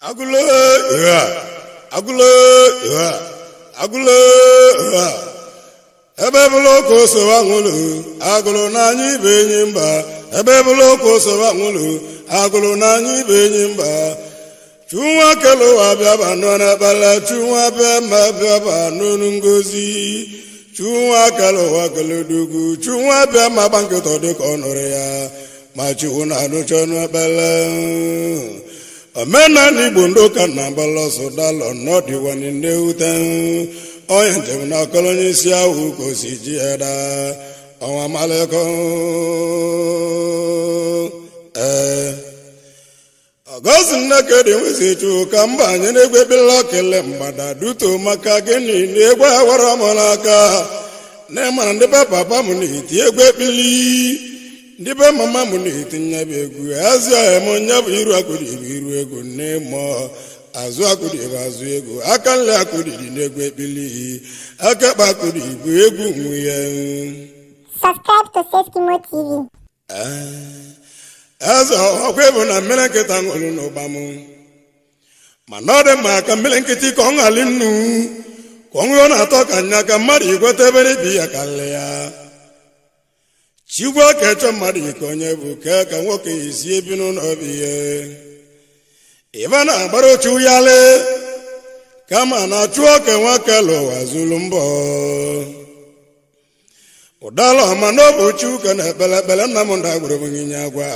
Agụlụ ha, agụlụ ha, agụlụ ha. Ebe bụlụ ka osowa nwụlụ, agụlụ n'anya ibe enyi mba. Ebe bụlụ ka osowa nwụlụ, agụlụ n'anya ibe enyi mba. Chunwa kele ụwa bịaba nọ n'ekpele, chunwa bịa ma bịaba n'onu ngozi. Chunwa kele ụwa kele odogwu, chunwa bịa ma gba nkịtọ dị ka ọ nụrụ ya. Ma chukwu na-anụcha ọnụ ekpele. Omenala Igbo ndị ụka na agbalọsọ dalọ n'ọdịwanye ewute onye njem na akọrọ onye isi ahụ ka o si ji ya daa ọnwa malịkọ. Ee, ọgọzi nneke dị nwezi ka mba anyị na-egwe ekpele okele mgbada duto maka gịnị na egwu awara m n'aka na ịmara ndị be papa m na-eti egwu ekpili, ndị be mama m na-eti nyabụ egwu azụ ọhịa m nyabụ iru akụdịbụ iru egwu nne mọ azụ akụdịbụ azụ egwu aka nle akụdịdị n'egwu ekpili aka kpa akụdịbụ egwu nwe ya. Subscribe to Seskimo TV. Eze ọkwa ịbụ na mmiri nkịta ṅụrụ n'ụba m, mana ọ dị mma ka mmiri nkịtị ka ọ ṅalị nnu ka ọ ṅụọ na-atọ ka nya ka mmadụ ikweta ebere ibi ya ka nle ya chigwe ka echọ mmadụ ike onye bụ kee ka nwoke isi ebi n'ụlọ obi ya ịba na-agbara ochu yalị kama na chụọ ka nwoke lụwa zulu mbọ ụdala ọma n'obu chi ụka na ekpele ekpele nna m nda gwụrụ m nye agwa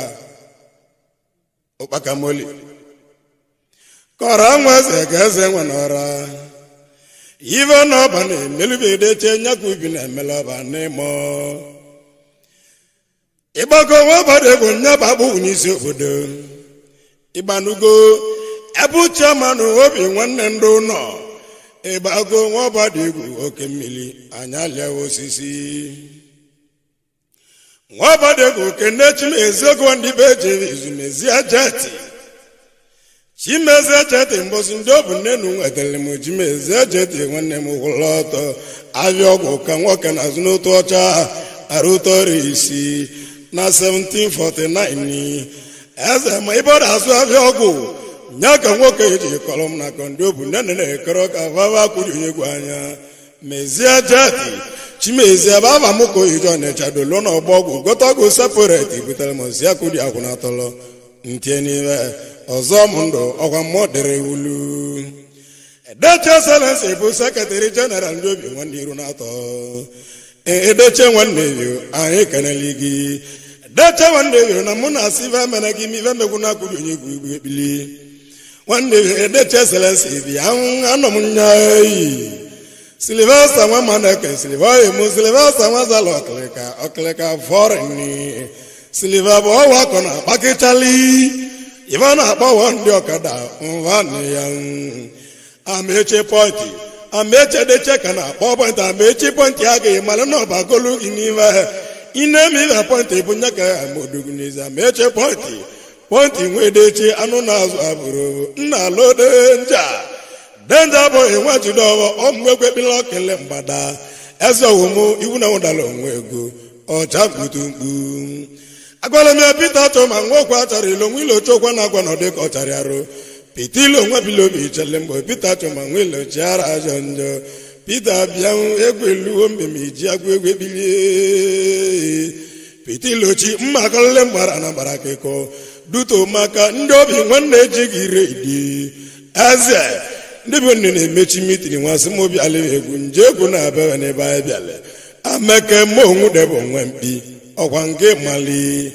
ụkpakamoli kọrọ nwa eze ka eze nwe n'ọra ive n'ọba na-emelubede nyakwa ubi na-emele ọba n'ịmọ ịgbakọ nwa ọbada egwu nyaba akpụwụ n'isi obodo ịgbanugo ebe uche manụ obi nwanne ndị ụlọ ịgbago nwa ọbada egwu oke mmiri anya lịa osisi nwa ọbada egwu kene chimeziego ndị be jere izumezi jeti chimezie jeti mbọsị ndị ọ bụ nnenu nwetara m chimezie jeti nwanne m gwụrụ ọtọ ahịa ọgwụ ka nwoke na-azụ n'otu ọcha arụ ụtọ isi na 1749 eze ma ịbọrọ azụ ahịa ọgwụ nya ka nwoke ji kọrọ m na kọndị obu nne na-ekọrọ ka vava kwuru onye egwu anya mezie jeti chimezie baba m ka oyiji ọnịcha dolo n'ọgbọ ọgwụ gote ọgwụ separate butere m ozi akwụdi akwụna atọlọ ntie n'ime ọzọ m ndụ ọkwa mmụọ dịrị wulu. Edeche selensi bụ secretary general ndị obi nwanne iru na-atọ. Edeche nwanne yo, anyị kenele gị. Edeche nwanne yo na mụ na asị ife mere gị ma ife megwu na akwụdi onye egwu egwu ekpili nwanne yo. Edeche selensi bịa anọ m nya eyi Silivesta nwa maneke siliva emu Silivesta nwa zala ọkịlịka ọkịlịka fọrịnị siliva bụ ọwa akọ na akpakịchali ife na-akpọwọ ndị ọkada mvanị ya ameche pọnti ameche deche ka na-akpọ pọnti amechi pọnti agaghị mara na ọba golu gị n'ime inemi ife pọnti bụ nye ka ya modogu n'ezi ameche pọnti pọnti nwee deche anụ na-azụ abụrụ nna lodenja denja abụghị nwa jidọwọ ọmụegwe kpịla okele mgbada eze owumu iwu na nwụdala onwe ego ọcha mkputu mkpu agwala m ya Pita chọ ma nwa okwu achara ilo nwa ilo chokwa na agwa nọdụ ka ọ chara arụ Pita ilo nwa bilobi chele mgbe Pita chọ ma nwa ilo chiara ajọ njọ Pita bịa egwu eluwo mbem iji agwa egwu ebilie Pita ilochi mma akọlele mgbara na gbara akịkọ duto maka ndị obi nwanne ejighị ire idi eze ndị bụ nne na-emechi meeting nwa sị m obi alị egwu nje egwu na-abịa n'ebe anyị bịala ameke ma onwu debe onwe mkpi ọkwa nke mali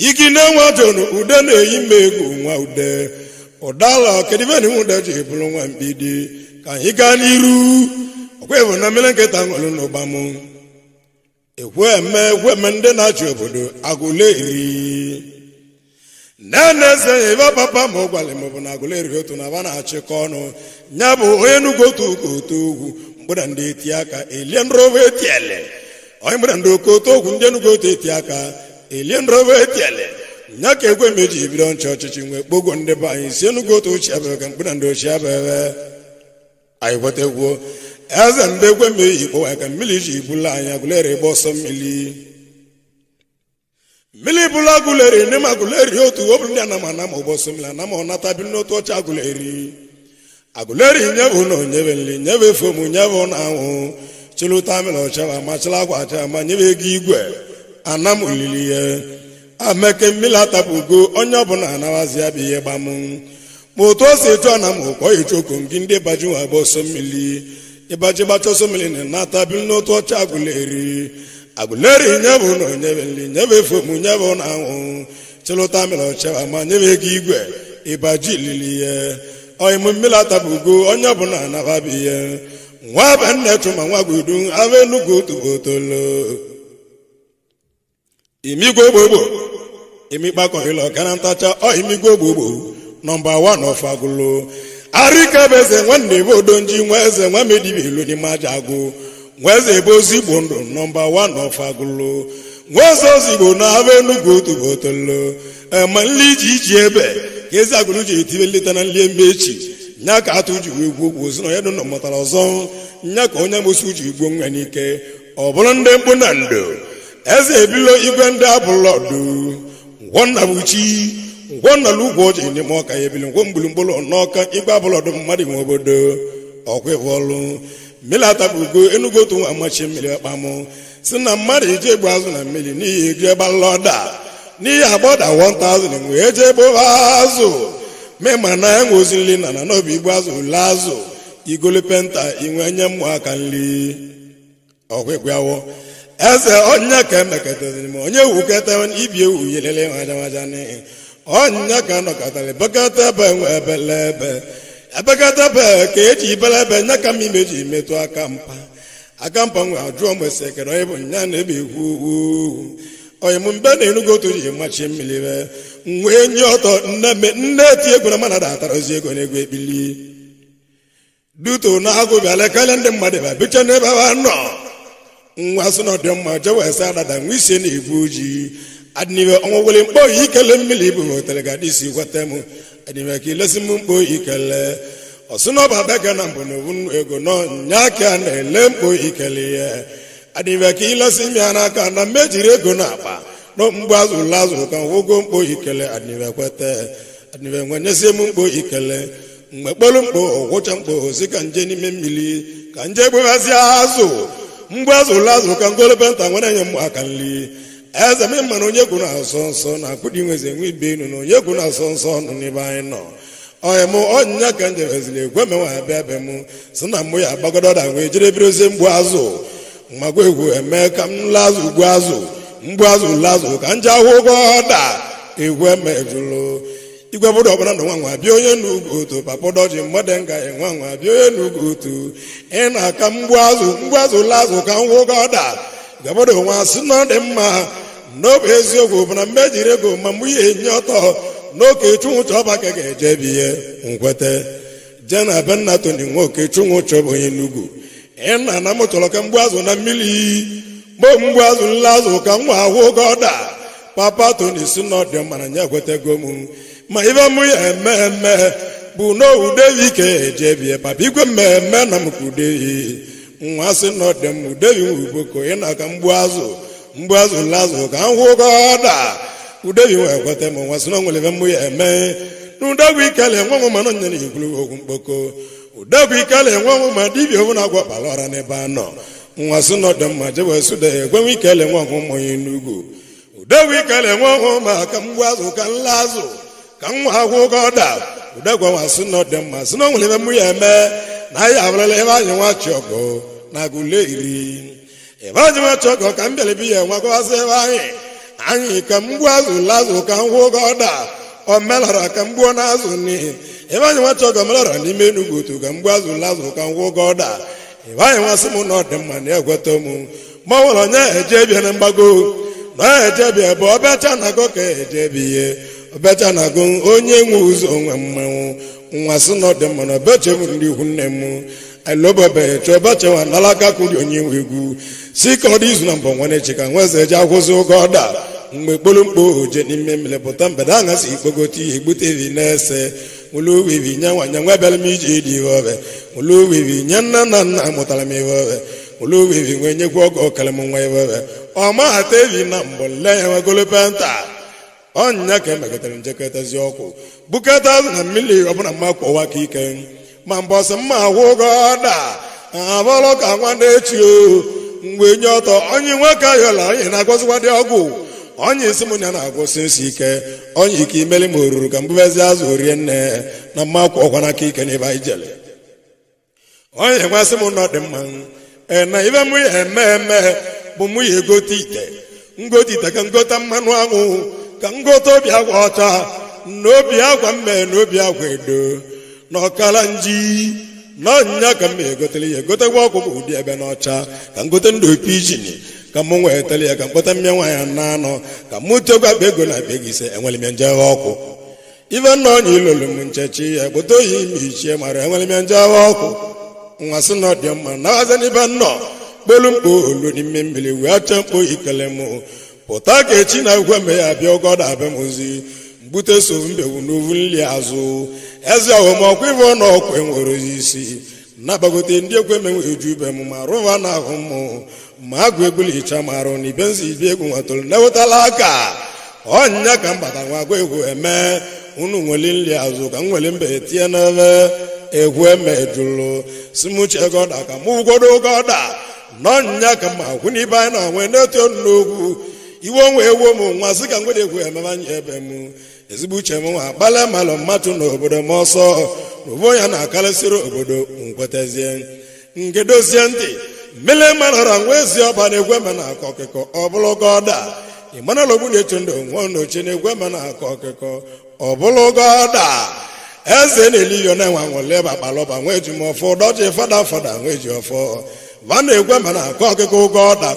igi na-enwe jonu ude na-eyi m egwu nwa ude ụdala kedibeni nwude ji bụrụ nwa mkpi dị ka anyị gaa n'iru ọkwa ịbụ na mmiri nkịta ṅụrụ n'ụba m ekwe eme ekwe eme ndị na-achị obodo agụleri nene eze ebe papa ma gwara m bụ na agụleri otu na ba na-achịkọ ọnụ nya bụ onye nnukwu otu ụka otu ogwu mgbada ndị eti aka elie nrọba etiele onye mgbada ndị oke otu ogwu ndị nnukwu otu eti aka elie nrọba etiele nya ka egwe meji ebido nchị ọchịchị nwee kpogo ndị be anyị si nnukwu otu ochie abịa ka mgbada ndị ochie abịa anyị kwetegwuo eze mgbe egwe meji kpọwa ka mmiri ji bula anyị agụleri gba ọsọ mmiri. Mmiri bụla Agụleri n'ime Agụleri otu ọ bụrụ ndị anam anam ụbọchị mmiri anam ọ nata bi n'otu ọcha Agụleri. Agụleri nyebe na onyebe nli, nyebe fom, nyebe na anwụ chịlụta mmiri ọchaba ma chịla akwa acha ma nyebe ego igwe anam olili ya ameke. Mmiri atapụgo, onye ọbụla anabazi ya bụ ihe gbamụ. Ma otu o si etu anam ụkọ ichoko gị ndị baji nwa agba ọsọ mmiri ịbaji gbacha ọsọ mmiri na nata bi n'otu ọcha Agụleri. Agụleri nyebe na onyebe nli, nyebe fom, nyebe na anwụ chịlụta mmiri ọchaba ma nyebe ego igwe ịbaji lili ya ọyịmụ. Mmiri atapụgo, onye ọbụla anababi ya nwa be nne chụma nwa gudu ava Enugwu tubotolo imigwe gbogbo imikpakọhịlọ kana ntacha ọ imigwe gbogbo number 1 of Agụlụ arikebeze nwanne ebe odonji nwa eze nwa medibe ilu n'ime aja agụ nwa eze ebe ozigbo ndụ number 1 of Agụlụ nwa eze ozigbo na ava Enugwu tubotolo ema nli iji iji ebe ka ezi Agụlụ ji etibe nleta na nli emechi nya ka atụ ji wee gwu okwu si na onye dụ mụtara ọzọ nya ka onye mosu ji gbuo nwa n'ike ọ bụrụ ndị mkpụ na ndo eze ebilo igwe ndị abụlọdụ ngwọnna bụ chi ngwọnna lugwu oji n'ime ọka ya ebili ngwọ mgbulugbulu n'ọka igwe abụlọdụ mmadụ nwe obodo ọkwa ịvọlụ. Mmiri atapụgo Enugu otu nwa amachi mmiri ọkpamụ si na mmadụ eji egbu azụ na mmiri n'ihi eji gbalọda n'ihi agbọda 1000 wee jee gbụba azụ mema na enwe ozi nli na na n'obi igbu azụ ule azụ igolu penta inwe nye mmụ aka nli ọkwịkwịawọ eze ọnya ka emekọtaziri m onye wuketa ibi ewu yelele majamajani ọnya ka nọkọtara bekata ebe nwe ebele ebe ebekata ebe ka eji ibele ebe nya ka m ime ji metụ aka mpa aka mpa nwe ajụọ m ese kere onye bụ nya na-ebe ekwu okwu onye m mbe na Enugu otu ji machi mmiri be wee nye ọtọ nne nne eti egwu na mana datara ozi ego na egwu ekpili duto na agụ bịala karịa ndị mmadụ ba bicha n'ebe ha nọ nwa sị na ọ dị mma jewe ese adada nwa isi na igwe ojii adịniwe ọnwụwere mkpọ ikele mmiri bụ hotere ga isi gwata m adịniwe ka ilesi m mkpọ ikele ọsị na ọba beka na mbụ na obu ego nọ nya ka na-ele mkpọ ikele ya adịniwe ka ilesi m ya n'aka na mmejiri ego na akpa na mgbe azụ lazụ ka nwụgo mkpọ ikele adịniwe kweta adịniwe nwenyezie m mkpọ ikele mgbe kpọrọ mkpọ gwụcha mkpọ osi ka nje n'ime mmiri ka nje gbebazie azụ mgbe azụ lazụ ka ngolobenta nwere nye m aka nli eze m mana onye kwuru asọ nsọ na akpụdị nweze nwe ibe enu na onye kwuru asọ nsọ nọ n'ebe anyị nọ ọyị m ọnyịnya ka njebeziri egwe menwa abịa ebe m si na mụ ya agbagodo wee jere birozie mgbu azụ magwa egwu eme ka m lazụ ugbu azụ mgbu azụ lazụ ka nje ahụ ụgwọ ọda egwu eme jụlụ igwe bụrụ ọbụla na nwa nwa bịa onye n'ugwu otu papọdọji mmadụ nga nwa nwa bịa onye n'ugwu otu ị na-aka mgbu azụ mgbu azụ lazụ ka m gwụgo ọda gabọdọ nwa sị na ọ dị mma n'obu eziokwu bụ na mgbe ejiri ego ma mgbe ihe enye ọtọ n'oke chunwụcha ọba ka ga-eje bi ihe nkwete jee na be nna Tony nwoke chunwụcha bụ onye n'ugwu ị na na m chọrọ ka mgbu azụ na mmiri mgbe mgbu azụ nle azụ ka m nwa ahụ oge ọda papa Tony si na ọ dị mma na nye ekwetego m ma ibe mụ ya eme eme bụ n'owudewi ka eje bie papa igwe mmemme na m kwudewi nwa sị na ọ dị m udewi nwe uboko ị na-aka mgbu azụ mgbu azụ nle azụ ka m hụ oge ọda udewi nwe ekweta m nwa sị na o nwere ebe mụ ya eme n'udegwu ikele nwa m mana nyere ikwuru okwu mkpoko udegwu ikele nwa m ma dibịa obu na-agwọ kpara ọra n'ebe a nọ nwa sị na ọ dị mma jewe sude egwenwe ikele nwa ọhụ mmụnye n'ugwu udegwu ikele nwa ọhụ ma ka mgbu azụ ka nla azụ ka nwa agwụ oge ọda udegwu nwa sị na ọ dị mma sị na o nwere ebe mụ ya eme na anyị abụrụla ebe anyị nwa chi ọgọ na agụle iri ebe anyị nwa chi ọgọ ka m bịara bi ya nwa gọwazi ebe anyị anyị ka mgbu azụ lazụ ka m hụ oge ọda o melara ka mgbuo na azụ n'ihi ebe anyị nwa chi ọgọ melara n'ime Enugwu otu ka mgbu azụ lazụ ka m hụ oge ọda ebe anyị nwa sị m na ọ dị mma na ekweta m ma ọ nwere onye eje bịa na mgbago na eje bịa bụ ọbịacha na agụ ka eje bi ihe ọbịacha na agụ onye nwe ụzọ nwe mmanwụ nwa sị na ọ dị mma na ọbịacha bụ ndị ikwu nne m alobabeghị chọọ ọbịacha nwa nalaka kwuri onye nwe egwu si ka ọ dị izu na mbọ nwanne chi ka nwa eze eje akwụsị ụgwọ ọda mgbe kpolumkpo oje n'ime mmiri pụta mbede aṅasị ikpogote ihe egbute evi na-ese mụlụ wivi nye nwanye nwa bịara m ije dị ihe ọbẹ mụlụ wivi nye nna na nna mụtara m ihe ọbẹ mụlụ wivi nwee nyekwa ọgọ ọkara m nwa ihe ọbẹ. Ọma atevi na mbụ nle ya nwegolo penta. Ọnya ka emekọtara njekọtazi ọkụ bukata azụ na mmiri ọbụla mma kwọwa ka ike ma mbọsị mma agwụ ụgọ da abọlụ ka nwa na-echi o mgbe nye ọtọ onye nwoke ayọla onye na-agwọzikwa dị ọgwụ onye isi m ya na-agwụsị nsị ike onye ike imeli ma oruru ka mbubezi azụ rie nne na mma kwọkwa n'aka ike n'ebe anyị jele onye nwasị m nọ dị mma na ibe mụ ya eme eme bụ mụ ya egote ite ngote ite ka ngota mmanụ anwụ ka ngote obi agwa ọcha na obi agwa mme na obi agwa edo na ọkara nji na ọnyịnya ka m egotere ya egotekwa ọkụkọ ụdị ebe n'ọcha ka ngote ndụ pijin ka mụ nwetara ya ka mkpọta mmịa nwaanyị na anọ ka mụ chekwa akpa ego na akpa ego ise enwere m nje ọkụ ife nna ọnya ilolu m nchechi ya kpọta oyi ime ichie mara enwere m nje ọkụ nwa sị na ọ dị mma na n'ibe nnọ kpolu mkpo olu n'ime mmiri wee chee mkpo ikele m pụta ka echi na egwe mgbe ya bịa ụgọ da-abịa m ozi mbute so mbewu n'ovu nli azụ eze ọghọm ife na ọkwa enwere isi nabagote ndị ekwe menwe eju ibe m ma rụva na ahụ m ma agụ egwulicha ma arụ na ibe nzi ibe egwu nwetụrụ na-ewetala aka ọnya ka mbata nwa agụ egwu eme unu nwere nli azụ ka m nwere mbe tie n'ebe egwu eme jụrụ si m uche gọda ka mụ gwodo gọda n'ọnya ka ma kwụ n'ibe anyị na-onwe na-eto n'okwu iwe onwe ewo m nwa sị ka ngwede egwu emebe anyị ebe m ezigbo uche m nwa akpala malụ mmatụ n'obodo m ọsọ n'obu ya na-akarịsịrị obodo nkwetazie nke dozie ntị mmele manara nwa ezi ọba na-egwe ma na-akọ ọkịkọ ọ bụrụ gọda ịmanala ogbu na-eche ndụ nwa n'oche na-egwe ma na-akọ ọkịkọ ọ bụrụ gọda eze na-eli yo na-enwe anwụle ebe akpalọba nwa eji m ọfọ dọji fada fada nwa eji ọfọ va na-egwe ma na-akọ ọkịkọ ụgọ ọda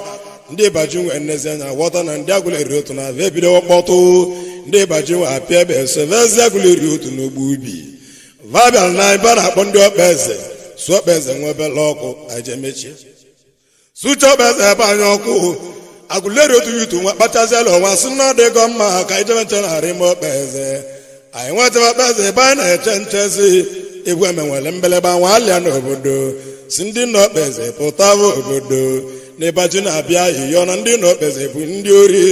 ndị ịbaji nwe nnezi anya ghọta na ndị agụla eri otu na ava ebido mkpọtụ ndị ịbaji nwe apịa ebe esovezi agụla eri otu n'ugbo ubi va bịara na ebe a na-akpọ ndị ọkpa eze su ọkpa eze nwe obele ọkụ aje mechie sucha ọkpa eze ebe anya ọkụ agụleri otu yutu nwa kpachaziala ọnwa sị na ọ dịgọ mma ka ijebe nche na-arị ime ọkpa eze anyị nwetara ọkpa eze ebe anyị na-eche nchezi egwu emenwere mbeleba nwa alịa n'obodo si ndị nọ ọkpa eze pụtaba obodo n'ịbaji na-abịa yiyọ na ndị nọ ọkpa eze bụ ndị ori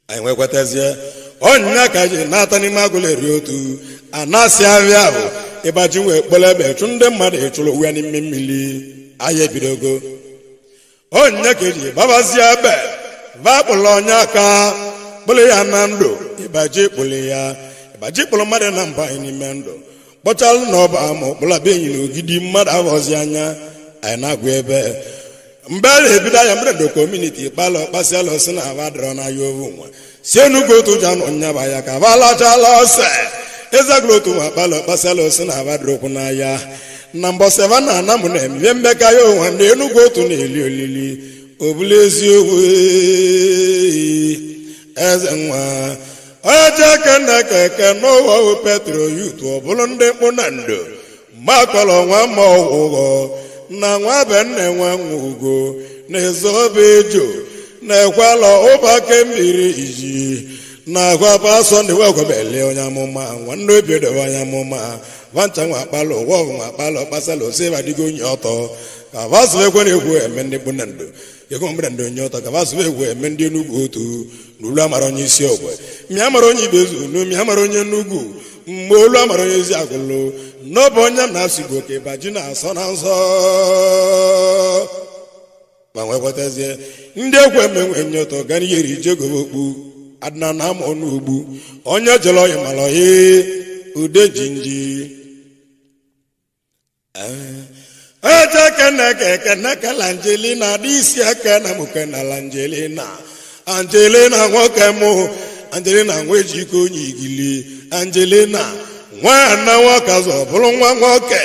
anyị nwekwatazie ọnyịnya ka ji na-ata n'ime agụla eri otu anasị ahịa ahụ ịbaji wee kpọrọ ebe chụ ndị mmadụ ịchụrụ onwe ya n'ime mmiri ahịa ebidogo ọnyịnya ka eji gbabazie ebe va kpụrụ onye aka kpụrụ ya na ndụ ịbaji kpụrụ ya ịbaji kpụrụ mmadụ na mba anyị n'ime ndụ kpọchalụ na ọba ma ọkpụla be enyi na ogidi mmadụ aghọzi anya anyị na-agụ ebe mgbe a na-ebido anya mmadụ do kọmuniti kpalụ kpasịala ọsị na aba dọrọ n'ahịa ovu nwa si enugwu otu ji anọ nyaba ya ka ba lachala ọsẹ ezagụrụ otu nwa kpalụ kpasịala ọsị na aba dọrọ okwu n'ahịa na mbọsị ebe na ana m na-eme mmeka ya onwe na enugwu otu na-eli olili obula eziokwu eze nwa onye kene keke n'ụwa petro yut ọ bụrụ ndị mkpụ na ndo mgbakọrọ nwa ma ọgwụgwọ na nwa be nne nwa nwa ugo na ezobe ejo na ekwela ụba kembiri iji na agwa pasọ ndị wegwebele onye amụma nwanne obi edobe onye amụma vancha nwa akpala ụwa nwa akpala kpasala osebadigo onye ọtọ ka vasụ ekwe na-ekwu eme ndị mkpụ na ndo ego mgbe ndị onye ọtọ ka vasụ egwu eme ndị enugwu otu n'olu amara onye isi ogwe mịa mara onye ibe ezu nu mịa mara onye nnugwu mgbe olu amara onye ezi agụlụ n'ọbụ onye na-asụ igbo ka ịbaji na-asọ na nsọ ma nwekwatazie ndị ekwe emenwe nye ọtọ ga n'ihere ije gobe okpu adịna na ama ọnụ ugbu onye jere ọyị mara ọyị ude jinji eje kene kene kela angelina dị isi eke na mụke na angelina angelina nwoke mụ angelina nwa ejike onye igili angelina nwa na nwoke azụ ọ bụrụ nwa nwoke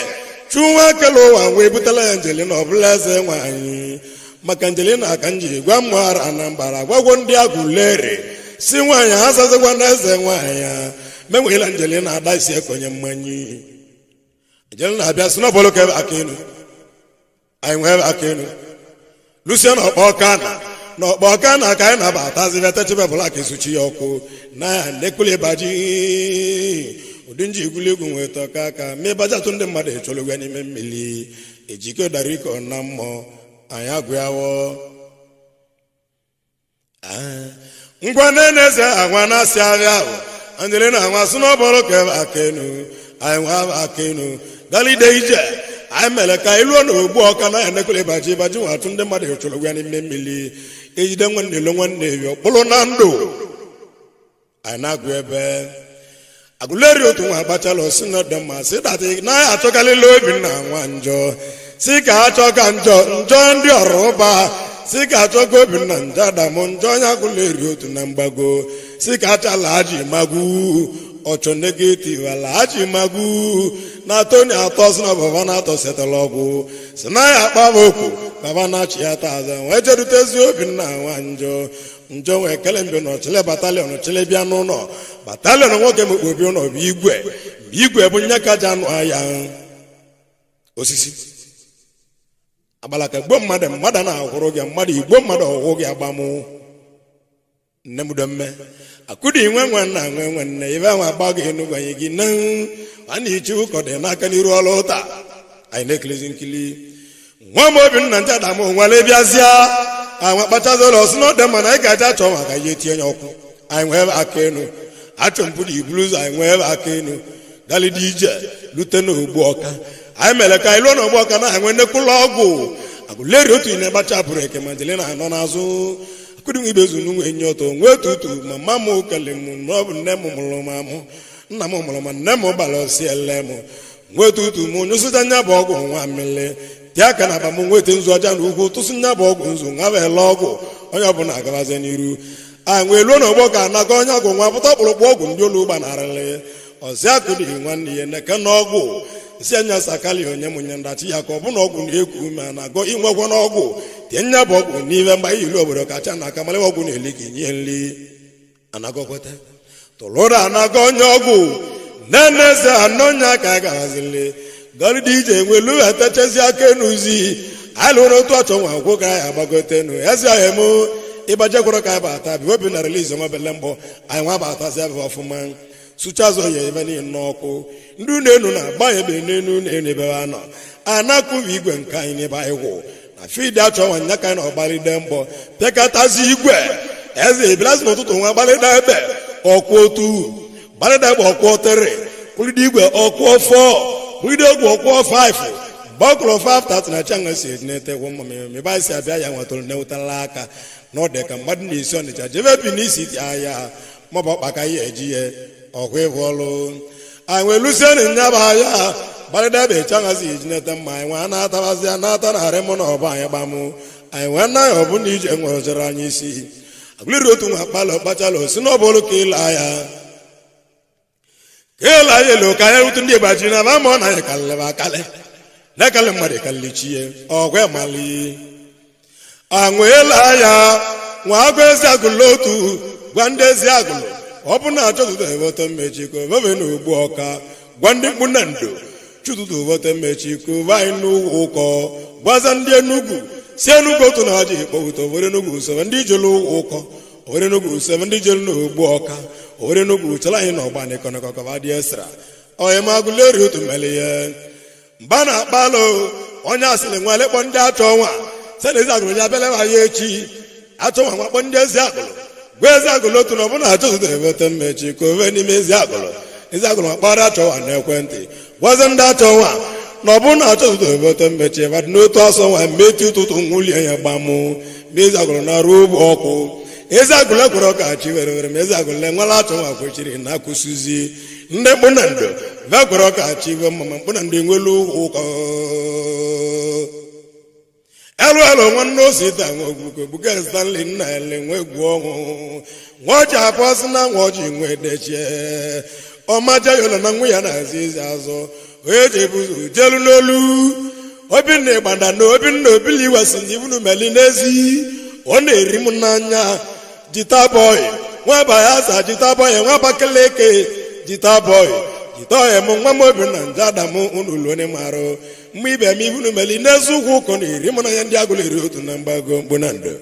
chu nwa kele ụwa wee butela ya angelina ọ bụla eze nwanyị maka angelina ka m ji gwa m ara na mbara gwagwo ndị agụlere si nwaanyị ha sazikwa na eze nwaanyị a menweela angelina ada isi ekonye mmanya angelina abịa si n'ọbọlụ ka ebe aka elu anyị nwee aka elu lucia na ọkpọ kana na ọkpọ kana ka anyị na-abatazi betechebe bụla ka esuchi ya ọkụ na ya nekwule baji ụdị nji egwuregwu nweta ka aka ma ịbaji atụ ndị mmadụ echọrọ ya n'ime mmiri ejike dara ike na mmụọ Anyị agụ ya wọ. Ngwa na-eneze agwa na-asị abịa ahụ anjele na anwa sị n'ọbọrọ ka ebe aka enu anyị nwa aka enu galide ije. Anyị mere ka anyị lụọ n'ogbu ọka na enekwele ịbaji ịbaji nwa atụ ndị mmadụ chụrụ ya n'ime mmiri ejide nwanne elo nwanne ebi ọkpụrụ na ndụ. Anyị na-agụ ebe agụleri otu nwa agbachala osi na dị mma si datị na ya achọkalịla Obinna nwa njọ si ka achọ ka njọ njọ ndị ọrụ ụba si ka achọ ka Obinna njọ Adamụ njọ onye agụleri otu na mgbago si ka achala aji magwu ọchọ negative ala aji magwu na Tony atọ si na baba na-atọ setala ọgwụ si na ya akpa okwu baba na-achị ya taa aza wee jerutezi Obinna nwa njọ njọ wee kele mbe na ọchịlị battalion chịlị bịa n'ụlọ battalion nwoke mekpobi ụlọ bụ igwe igwe bụ nye kaja anụ ahịa osisi agbalaka gbuo mmadụ mmadụ na-ahụrụ gị mmadụ igbo mmadụ ọhụụ gị agbamụ nne m domme akụdị nwe nwe nna nwe nwe nne ibe ahụ agba gị enugwu anyị gị na a na-echi ụkọ dị n'aka n'iru ọrụ ụta. Anyị na-ekilizi nkili nwa m Obinna nje Adamụ nwere bịazịa àwọn kpachazi ụlọ si n'ọdị mma na anyị ga-aja achọ maka ihe tinye ya ọkụ. Anyị nwee aka enu achọ mpụ na iburu ụzọ anyị nwee aka enu galidi ije lute n'ogbu ọka. Anyị mere ka anyị lụọ n'ogbu ọka na anyị nwee nnekwụlọ ọgwụ agụleri otu ine gbachapụrụ eke ma jele na anọ n'azụ akụdị nwe ibezu n'unwe enyi ọtọ nwee tutu ma mma m kele m na ọ bụ nne m mụrụ m amụ nna m mụrụ ma nne m gbara ọsị ele m nwee tutu m nyụsịta nya bụ ọgwụ nwa mmiri tie aka na aba m nweta nzu ọja na ugwu tụsị nya bụ ọgwụ nzu nwa ele ọgwụ onye ọbụla agabazie n'iru. Anyị nwee luo n'ọgbọ ka anakọ onye ọgwụ nwa pụta ọkpụrụkpụ ọgwụ ndị olu gbanarịrị ọzị akụdị nwanne ya neke na ọgwụ si anya sakali onye m nye ndachi ya ka ọ bụ na ọgwụ na-eku ume a na-agọ inwekwa n'ọgwụ tie nya bụ ọgwụ n'ive mgba ilu obodo kacha na aka malịwa ọgwụ na-eli ka inye nri anagọkweta tụlụrụ anagọ onye ọgwụ neneze anọnya ka a gawazili galidi ije nwelu etechezi aka enuzi anyị lụrụ otu ọchọ nwa akwụkwọ ka anyị agbagotenu ezi ahụ emu ịgbajekwara ka anyị bata bi obi na relizi nwa bele mbọ anyị nwa batazi abịa ọfụma sụchazụ ya ebe niile n'ọkụ ndị unu enu na-agba ebe n'enu enu ebe ha nọ anakụghị igwe nke anyị n'ebe anyị gwụ na fidi achọ nwa nya ka anyị na ọgbalide mbọ pịakọtazi igwe eze ebilazi n'ụtụtụ nwa gbalide ebe ọkwụ otu gbalide ebe ọkwụ tere kwụlide igwe ọkwụ fọ kwụlide ogwe ọkwụ 5 mgbe ọ kụrụ 5:30 na changa si ejinetekwu mma ebe anyị si abịa ya nwetụrụ newutala aka na ọ dị ka mmadụ na-esi Ọnịcha jebe bi n'isi dị ahịa maọbụ ọkpaka ya eji ya ọkwa ịbụ ọlụ anyị wee lusienụ nya bụ ahịa gbalịda ebe changazi ejineta mma anyị nwee na-atabazi anata narị mụ na ọbụ anyị gbamụ anyị nwee naghị ọbụ na ije nwere anyị isi agụliri otu nwa kpalụ kpachala osi n'ọbụlụ ka ịla ya ka ịla ya elu ka anyị rute ndị ịgbaji na ba ma ọ na anyị kalịba akalị na-ekalị mmadụ kalịchi ya ọgwa mali anwụ ịla ya nwa agụ ezi agụlụ otu gwa ndị ezi agụlụ ọ bụ na achọtụtụ eweta mmechi ka oveve na ogbu ọka gwa ndị mkpu na ndo chụtụtụ eweta mmechi ka ove anyị n'ugwu ụkọ gwaza ndị Enugwu si Enugwu otu na aja ikpọwụta owere Enugwu usoro ndị jelu ụkọ owere Enugwu usoro ndị jelu n'ogbu ọka owere Enugwu chere anyị na ọgba nịkọnịkọkọba dị esra ọyịmagụleri otu mele ya mba na-akpalụ onye asịrị nwa lekpọ ndị achọ nwa sị na ezi agụrụ ya abịala ya echi achọ nwa nwakpọ ndị ezi agụrụ gwa ezi agụrụ otu na ọbụna achọzụta eweta mmechi ka ove n'ime ezi agụrụ ezi agụrụ makpara achọ nwa n'ekwentị gwazi ndị achọ nwa na ọbụna achọzụta eweta mmechi ebe dị n'otu ọsọ nwa mmechi ụtụtụ nwulie ya gbamụ ma ezi agụrụ na-arụ ụgbọ ọkụ ezi agụrụ ekwere ka chi were were ma ezi agụrụ enwela achọ nwa kwechiri na akụsizi ndị mkpụ na ndo vekwere ka chi we mma mkpụ na ndo enwelu ụkọ elu elu nwanne osita nwe ogbuko gbuke Stanley nna ele nwe egwu ọnwụ nwa ọjị abụọ si na nwa ọjị nwe dechie ọmaja yola na nwa ya na-azụ ezi azụ onye ji ebuzo jelu n'olu Obinna ịgbada na Obinna obili wesi ndị ibunu meli n'ezi ọ na-eri m n'anya jita bọị nwa bayaza jita bọị nwa Abakaliki jita bọị jita ọyị m nwa m Obinna nje Adamụ unu luone marụ mgbe ibe m ibunu meli n'ezi ụkwụ ụkọ na-eri m n'anya ndị agụla eri otu na mgbago mkpu na ndo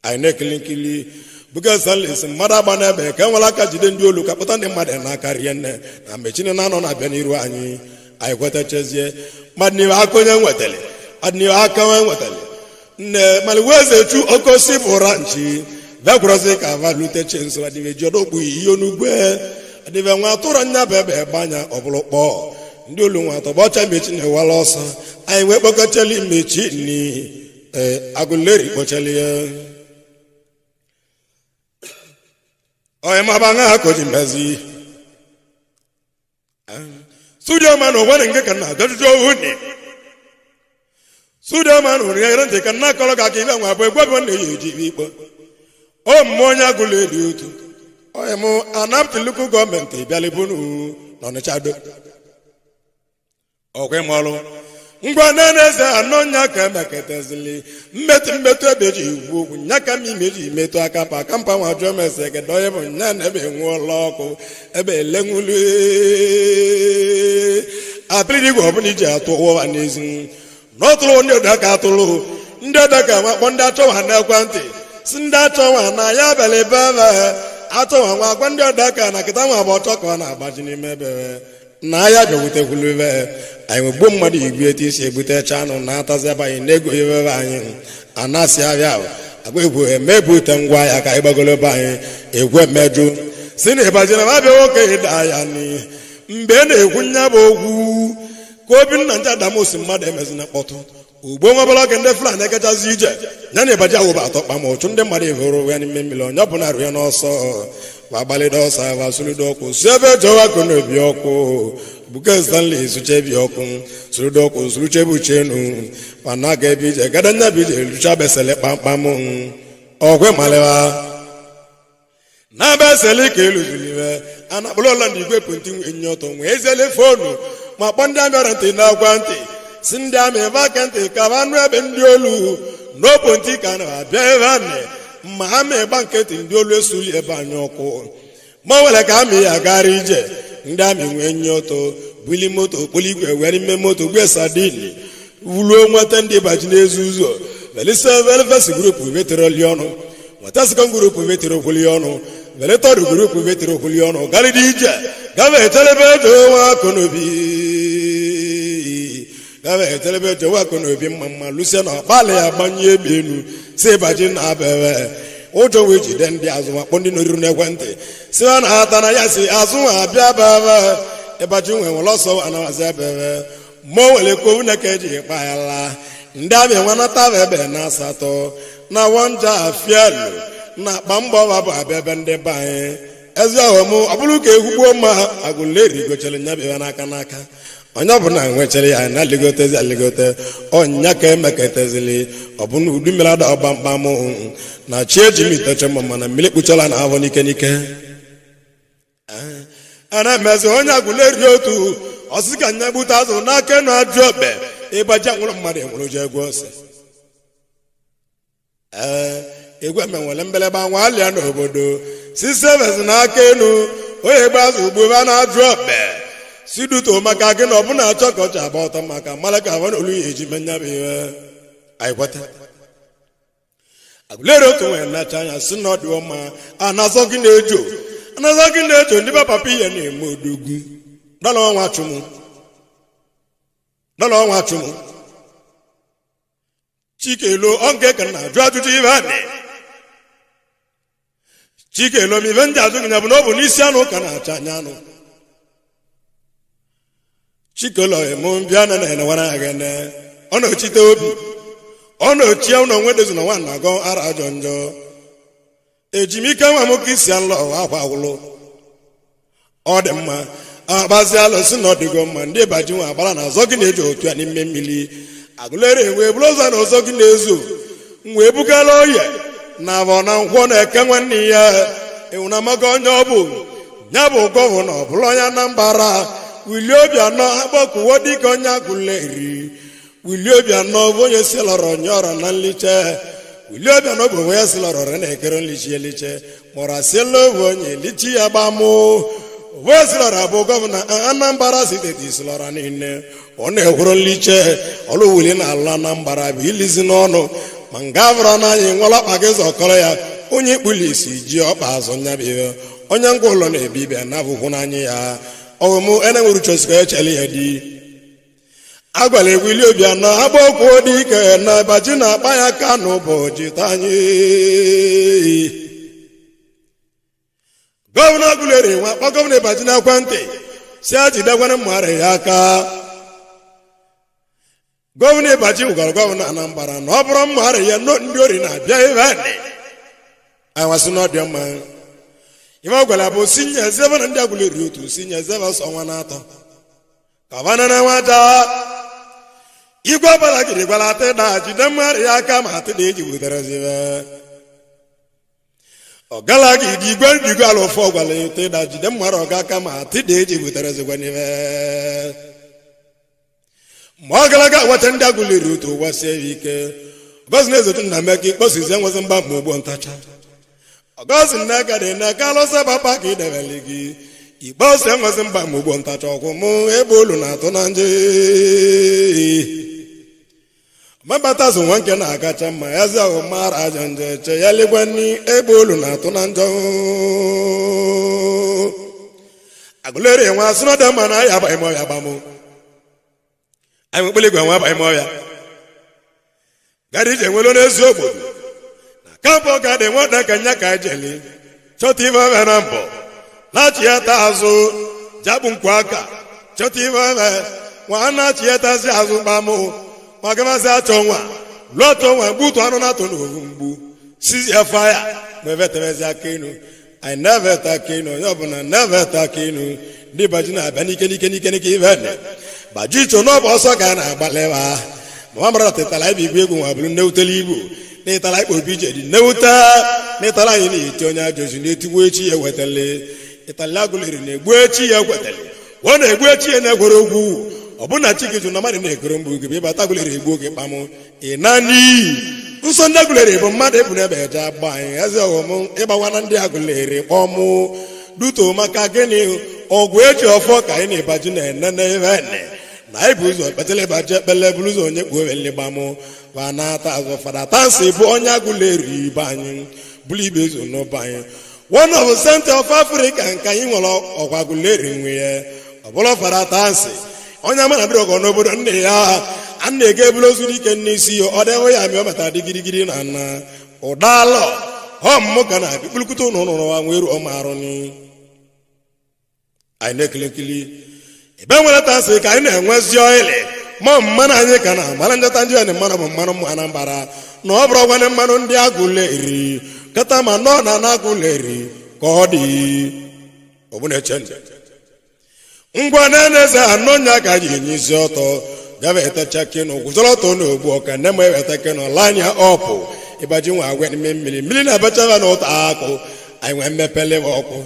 anyị na-ekili nkili buga Stanley mmadụ agba n'ebe ka enwere aka jide ndị olu ka kpụta ndị mmadụ n'aka rie nne na mgbe Chineke na-anọ na-abịa n'iru anyị anyị kwetachezie mmadụ n'iwe aka onye nwetara mmadụ n'iwe aka onye nwetara. Nne maliweze chu okosi bụra nchi vekwurozi ka valute chenso adịbe ji ọdọkpu ihe onugwe adịbe nwa atụrụ nya bụ ebe gbanya ọbụlụ kpọọ ndị olu nwa atọgbọcha mechi na-ewala ọsọ anyị wee kpọkọchali mechi ni ee agụleri kpọchali ya onye maba ṅa koji mezi studio man onwere nke ka na ajọjụjụ ohu ni studio man hụrụ ya ere ntị ka nna akọrọ gị aka ibe nwa bụ egwe bụ nna ya eji ikpe o mmụọ onye agụla eri otu onye mụ anapụtụ nnukwu gọọmenti bịalibunu n'Ọnịcha do ọkwa ịmọlụ ngwa na-eze anọ nya ka emeketezili mmetụ mmetụ ebe eji igwu okwu nya ka m imeji metụ aka pa aka mpa nwa jụọ m ese kedu onye bụ nya na ebe enwuola ọkụ ebe elenwulu apịrị igwe ọbụla iji atụ ụwa n'ezi n'ọtụrụ ndị ọdaka atụrụ ndị ọdaka wakpọ ndị achọwa n'ekwentị si ndị achọwa na ya bịara ebe ebe achọwa nwa agwa ndị ọdaka na kịta nwa bụ ọchọ ka ọ na-agbaji n'ime ebe na ya bịawutekwulu ebe anyị gbuo mmadụ igwe etu isi ebutecha anụ na-atazi ebe anyị na-ego ebe anyị anasị abịa agwa egwu emebute ngwa ahịa ka anyị gbagolo be anyị egwu emeju si na ịbajina abịa nwoke ịda ya n'ihe mgbe e na-ekwu nya bụ okwu ka Obinna nje Adamusi mmadụ emezina mkpọtụ ugbo nwebara oge ndị Fulani ekechazi ije ya na ịbaji awụba atọ kpam ụchụ ndị mmadụ ehoro ya n'ime mmiri onye ọbụla arụ ya n'ọsọ wa gbalịdo ọsọ wa sụrụdo ọkụ si ebe jọwa akụ na obi ọkụ buke Stanley suchebi ọkụ sụrụdo ọkụ sụrụchebuchenu ma na aga ebe ije gada nya bụ ije lucha besele kpamkpam ọkwe malewa na besele ka eluziliwe a na-akpọrọ ụlọ ndị igwe pụntị enyi ọtọ nwee ezele fonu ma kpọ ndị amịara ntị na-agwa ntị si ndị amị ebe aka ntị ka ba nụ ebe ndị olu n'oponti ka na-abịa ebe amị ma amị gba nkịtị ndị olu esuli ebe anyị ọkụ ma o nwere ka amị ya gara ije ndị amị nwee nye ọtọ buli moto okpolo igwe were ime moto gbe sadin wuluo nweta ndị baji n'ezi ụzọ velise grupu veteroli ọnụ nweta sekọnd grupu vetere okwuli ọnụ vele tọdụ grupu vetere okwuli ọnụ garịdị ije gava etelebe jowa akụnobi gava etelebe jowa akụnobi mma mma lusie na ọkpali ya gbanye ebe elu si baji na abebe ụjọ wee jide ndị azụ makpọ ndị nọrịrị n'ekwentị si ha na-ata na ya si azụ abịa bebe ịbaji nwe nwere ọsọ anawazi ebebe ma o nwere kowu na ka eji kpa ya laa ndị amị nwanata ebe na asatọ na wanja afielu na akpa mgbọwa bụ abịa ebe ndị be anyị ezi ọghọm ọ bụrụ ka ekwugbuo mma agụleri gochere nyabịa n'aka n'aka onye ọbụla nwechara ya na aligotezi aligote ọnya ka emeketezili ọbụna udu mmiri ada ọgba mkpam na chi eji m iteche mma mana mmiri kpuchara na avọ n'ike n'ike a na-emezi onye agụleri otu ọsị ka nya gbute azụ n'aka enu ajụ okpe ịgbaji anwụrụ mmadụ enwere ji egwu ose ee egwu emenwere mbelebe anwa alịa n'obodo si seves n'aka enu onye gba azụ ugbo ebe a na-ajụ okpe si duto maka gị na ọbụna achọ ka ọcha agba ọtọ maka mara ka ahụ na olu ya eji menya bụ ihe anyị kweta agụlere otu nwere nnacha anya si na ọ dị mma anazọ gị na-ejo anazọ gị na-ejo ndị be papa ihe na-eme odogwu dọla ọnwa chụmụ dọla ọnwa chụmụ chikelo ọ nke ka na ajụ ajụjụ ibe anị chikelo m ibe ndị azụ gị ya bụ na ọ bụ n'isi anụ ka na-acha anya anụ chikelo emu mbịa na na-enewara ya gị ne ọ na-ochite obi ọ na-ochie ụlọ onwe dozi na nwa na-agọ ara ajọ njọ ejimike nwa m ka isi alọ akwa agwụlụ ọ dị mma akpazi alụsị na ọ dịgo mma ndị baji nwa agbara na azọ gị na-eji otu ya n'ime mmiri agụlere enwe bụrụ ụzọ na ọzọ gị na-ezo wee bugala oye na avọ na nkwọ na-eke nwanne ya ịwụnamaga onye ọ bụ ya bụ gọvanọ bụrụ onye Anambra Willie Obianọ akpọkuwo dịka onye agụleri Willie Obianọ bụ onye si lọrọ onye ọrọ na nliche Willie Obianọ bụ onye si lọrọ ọrọ na-ekere nliche eliche mụrụ asịla bụ onye elichi ya gbamụ onye si lọrọ bụ gọvanọ Anambra steeti si lọrọ niile ọ na-ekwuru nliche ọlụ wuli na ala Anambra bụ ilizi n'ọnụ ma nga bụrụ n'anya nwere ọkpa gị zọkọrọ ya onye kpuli isi ji ọkpa azụ nyabihe onye ngwa ụlọ na-ebi bịa na abụkwụ n'anya ya ọwụmụ ene nwere uche osika echele ya di Agwala egwili Obianọ agbakwo dike na ịbaji na-akpa ya ka n'ụbọchị tanyị. Gọvanọ Aguleri nwa kpọ gọvanọ Ịbaji n'ekwentị si a jidekwana mmadụ ya aka. Gọvanọ Ịbaji gwara gọvanọ Anambra na ọ bụrụ mmadụ ya nọ ndị ori na-abịa ebe anyịwasị na ọdị mma. Ife ọ gwara bụ si nye zebe na ndị Aguleri otu si nye zebe ọsọ ọnwa na-atọ ka banana nwata. Igwe ọbụla gịrị gwara atịda jide mmadụ ya aka ma atịda eji butere zibe ọgalagidi igwe ndigo ala ụfọ gwara atịda jide mmadụ ọga aka ma atịda eji butere zikwa n'ife ma ọ gara aga weta ndị Aguleri otu ụwa sie ya ike. Ọgọzi na-ezotu nna Emeka ikposizi enwezi mgba ma ogbo ntacha. Ọgọzi nna gadi na kalụsa papa ka idebele gị ikpe ose enwezi mgba ma ogbo ntacha ọkwụ mụ ebe olu na-atụ na nje mabata zụ nwa nke na-akacha mma ya zi ahụ mara ajọ nje che ya lekwa nni ebe olu na-atụ na njọ. Aguleri nwa asụnọdụ mma na ya abaghị m ọbịa gbamụ anyị nwekpele igwe nwa abaghị m ọbịa gara ije nwere n'ezi obodo na kampụ ka dị nwata ka nya ka ejeli chọta ife ọbịa na mbọ na-achị ya ta azụ jabụ nkwa aka chọta ife ọbịa nwa na-achị ya tazi azụ gbamụ magamasị achọ nwa lụọ atọ nwa gbutu anụ na-atọ n'ovu mgbu sizi ya faya ma ebe temezi aka enu anyị na-eveta aka enu onye ọbụla na-eveta aka enu ndị baji na-abịa n'ike n'ike n'ike n'ike ife nne baji icho n'ọbụ ọsọ ka a na-agbalịba ma mara tetara ibe igwe egwu nwa bụrụ nnewutele igbo n'ịtara ikpo obi ije dị nnewute n'ịtara anyị na-eti onye ajọzi na-etigbu echi ya ewetele ịtali Aguleri na-egbu echi ya ekwetele ọ na-egbu echi ya na-egwere ogwu ọbụna chike jụ na mmadụ na-ekoro mgbu gị bụ ịbata Aguleri egbu oge kpamụ ị na n'iyi nsọ ndị Aguleri bụ mmadụ ebu n'ebe eje agba anyị eze ọghọm ịgbawana ndị Aguleri kpọmụ duto maka gịnị ọgwụ eji ọfọ ka anyị na-ịbaji na-enene ebe nne na anyị bụ ụzọ kpetele ịbaji ekpele bụrụ ụzọ onye kpuo gbamụ ma na-ata azụ Fada Tansi bụ onye Aguleri ibe anyị bụrụ ibe ezo n'ụba anyị one of the center of Africa nke anyị nwere ọgwa Aguleri nwe ya ọ bụrụ Fada Tansi onye ama na dịrị ọgọ n'obodo nne ya a na-ege ebulu ozu dike n'isi ya ọ dịghị ya mị ọ batara dị girigiri na nna ụdalọ ọ mmụ ka na-abịa kpulukwute ụnụ ụnụ nwa nwee ruo ma arụ ni anyị na-ekili nkili ebe nwere tasị ka anyị na-enwezi ọịlị ma mmanụ anyị ka na mara njọta ndị anyị mmanụ bụ mmanụ mmụ Anambra na ọ bụrụ gwanị mmanụ ndị Aguleri kata ma nọ na Aguleri ka ọ dị ọbụna eche nje ngwa na-eze anọ nya ka ji enye isi ọtọ gaba etacha keno gwụzọrọ ọtọ n'ogbu ọka nne m eweta keno lanya ọpụ ịbaji nwa agwa n'ime mmiri mmiri na-abachaba na ụta akụ anyị nwee mmepele ọkụ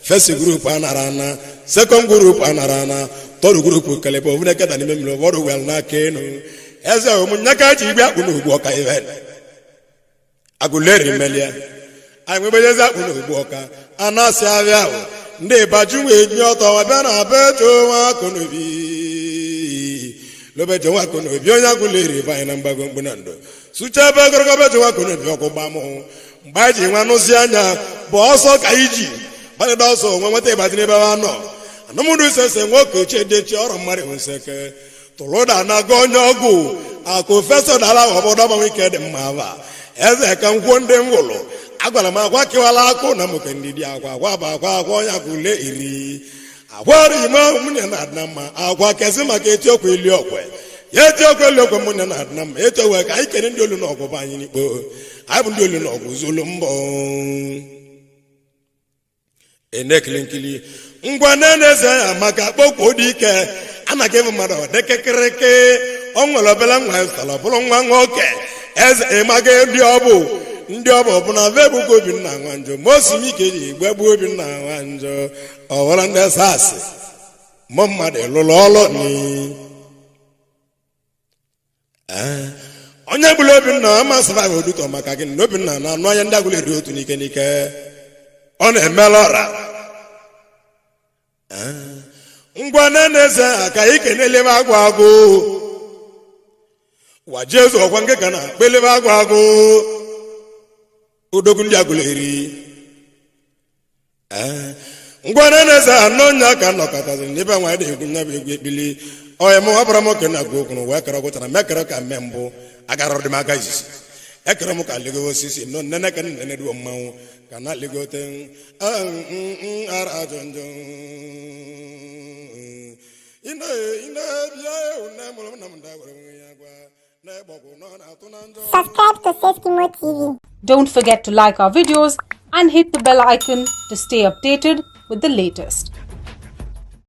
first group anara ana second group anara ana third group kelebe ovune keta n'ime mmiri ụfọdụ wel n'aka enu eze omunya ka ji igbe akpụ n'ogbu ọka ibe Aguleri melia anyị nwebejezi akpụ n'ogbu ọka anasị abịa ahụ ndị ịbaji wee nye ọtọ bịa na bejo nwa akụnobi lobejo nwa akụnobi onye Aguleri bụ anyị na mgbago mkpu na ndo sụcha ebe ogologo bejo nwa akụnobi ọkụ gbamụ mgbe anyị ji nwa nụzi anya bụ ọsọ ka anyị ji gbalịda ọsọ nwe nweta ịbaji n'ebe ha nọ anụmụdụ sese nwoke ochie dechi ọrụ mmadụ nseke tụrụda na-aga onye ọgwụ akụ fesa dara obodo gbanwe ike dị mma aba eze ka m kwuo ndị m gwụrụ agwara m akwa kewala akụ na mụke ndị dị akwa akwa bụ akwa akwa onye akwụle iri akwa ọrụ ime nwunye na-adịna mma akwa kezi maka eti okwe eli okwe ya eti okwe eli okwe nwunye na-adịna mma eti okwe ka anyị kene ndị olu na ọgụ bụ anyị n'ikpo anyị bụ ndị olu na ọgụ zolu mbọ enekili nkili ngwa na-eze ya maka kpọkwuo dị ike anaghị ebu mmadụ dịkịkịrịkị ọ nwere obere nwa zụtara bụrụ nwa nwoke eze ịmaga ndị ọ bụ ndị ọ bụ ọbụna vebụkwa Obinna Nwanjọ ma osimike ji igbe gbuo Obinna Nwanjọ ọwara ndị sasị mụ mmadụ lụrụ ọlụ ni onye gburu Obinna ama survive odutọ maka gịnị na Obinna na-anụ anya ndị Aguleri otu n'ike n'ike ọ na-emela ọra ngwa na-eze ka anyị kenelebe agwụ agwụ wa Jesu ọkwa nke ka na akpelebe agwụ agwụ odogwu ndị Aguleri ngwa na-eze anọ nya ka nọkọtazi n'ebe nwa dị egwu nya bụ egwu ekpili Ọya mụ abụrụ m okenye na-agụ okwu wee kere gwụchara mekere ka mme mbụ agara dị m aka izizi ekere m ka ligo osisi nọ nnene ka nnene duo mmanwụ ka na ligote ara ajọ njọ ine ine bịa nne mụrụ m na m da gwara m ya gwa na ịgbọgwụ nọ na-atụ na njọ. Subscribe to Seskimo TV. Don't forget to like our videos and hit the bell icon to stay updated with the latest.